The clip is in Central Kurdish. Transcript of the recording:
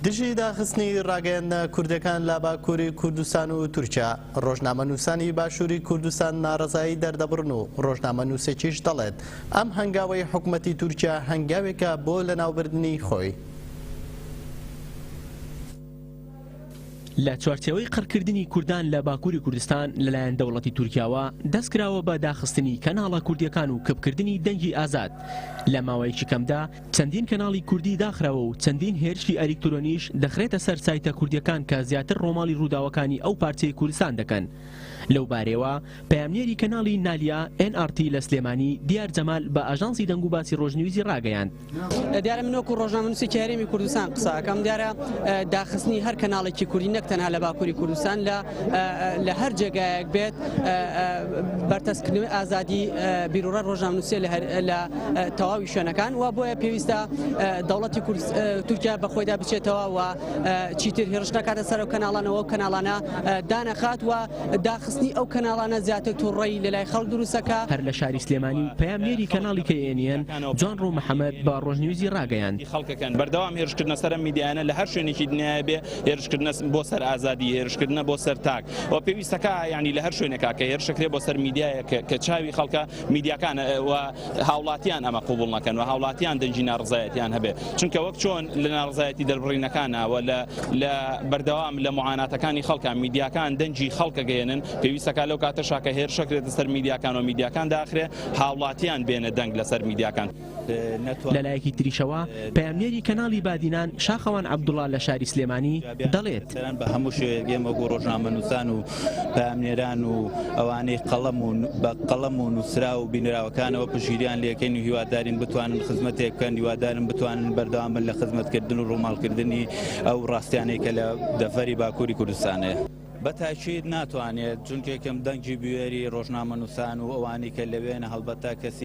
دژی داخستنی ڕاگەیاندنە کوردەکان لە باکووری کوردستان و تورکیا، ڕۆژنامەنووسانی باشووری کوردستان ناڕەزایی دەردەبڕن و ڕۆژنامەنووسێکیش دەڵێت، ئەم هەنگاوەی حکومەتی تورکیا هەنگاوێکە بۆ لەناوبردنی خۆی. لە چوارچێوەی قڕکردنی کوردان لە باکووری کوردستان لەلایەن دەوڵەتی تورکیاوە دەستکراوە بە داخستنی کەناڵە کوردییەکان و کپکردنی دەنگی ئازاد، لە ماوەیەکی کەمدا چەندین کەناڵی کوردی داخراوە و چەندین هێرشی ئەلیکترۆنیش دەخرێتە سەر سایتە کوردییەکان کە زیاتر ڕۆماڵی ڕووداوەکانی ئەو پارچەی کوردستان دەکەن. لەو بارەیەوە پەیامنێری کەناڵی نالیا ئێن ئاڕ تی لە سلێمانی دیار جەمال بە ئاژانسی دەنگوباسی ڕۆژنیوزی ڕاگەیاند، دیارە من وەکو ڕۆژنامەنووسێکی هەرێمی کوردستان قسە ئەکەم، دیارە داخستنی هەر کەناڵێکی کوردی نەک تەنها لە باکووری کوردستان لە لە هەر جێگایەک بێت بەرتەسکردنەوەی ئازادی بیروڕای ڕۆژنامەنووسیە لە تەواوی شوێنەکان و بۆیە پێویستە دەوڵەتی تورکیا بە خۆیدا بچێتەوە و چیتر هێرش نەکاتە سەر ئەو کەناڵانەوە و کەناڵانە دانەخات و داخستنی ئەو کەناڵانە زیاتر توڕەیی لەلای خەڵک دروستەکا. هەر لە شاری سلێمانی و پەیامنێری کەناڵی کەی ئێن ئێن، جوانڕۆ محەمەد بە ڕۆژنیوزی ڕاگەیاند. خەڵکەکەن بەردەوام هێرشکردنە سەر ئەم میدیایانە لە هەر شوێنێکی دنیایە بێ هێرشکردنە بۆ سەر ئازادی هێرشکردنە بۆ سەر تاک و پێویستەکە یعنی لە هەر شوێنێکا کە هێرشەکرێ بۆ سەر میدیایە کە چاوی خەڵکە میدیاکان و هاوڵاتیان ئەمە قوبوڵ نەکەن و هاوڵاتیان دەنگی ناڕزایەتیان هەبێ چونکە وەک چۆن لە ناڕزایەتی دەربڕینەکانە و لە لە بەردەوام لە معاناتەکانی خەڵکە میدیاکان دەنگی خەڵکە گەێنن پێویستەکە لەو کاتەشا کە هێرشەکرێتە سەر میدیاکان و میدیاکان داخرێ هاوڵاتیان بێنە دەنگ لەسەر میدیاکان. لەلایەکی تریشەوە پەیامنێری کەناڵی بادینان شاخەوان عەبدوڵا لە شاری سلێمانی دەڵێت، بە هەموو شێوەیەک ئێمە وەکو ڕۆژنامەنووسان و پەیامنێران و ئەوانەی قەڵەم و بە قەڵەم و نووسراو و بینراوەکانەوە پشتگیریان لێکەین و هیوادارین بتوانن خزمەتێک بکەن هیوادارم بتوانن بەردەوام بن لە خزمەتکردن و ڕووماڵکردنی ئەو ڕاستیانەی کە لە دەڤەری باکووری کوردستان هەیە. بە تاکید ناتوانێت، چونکێکم دەنگی بوێری ڕۆژنامەنووسان و ئەوانەی کە لەوێن هەڵبەتە کەسی.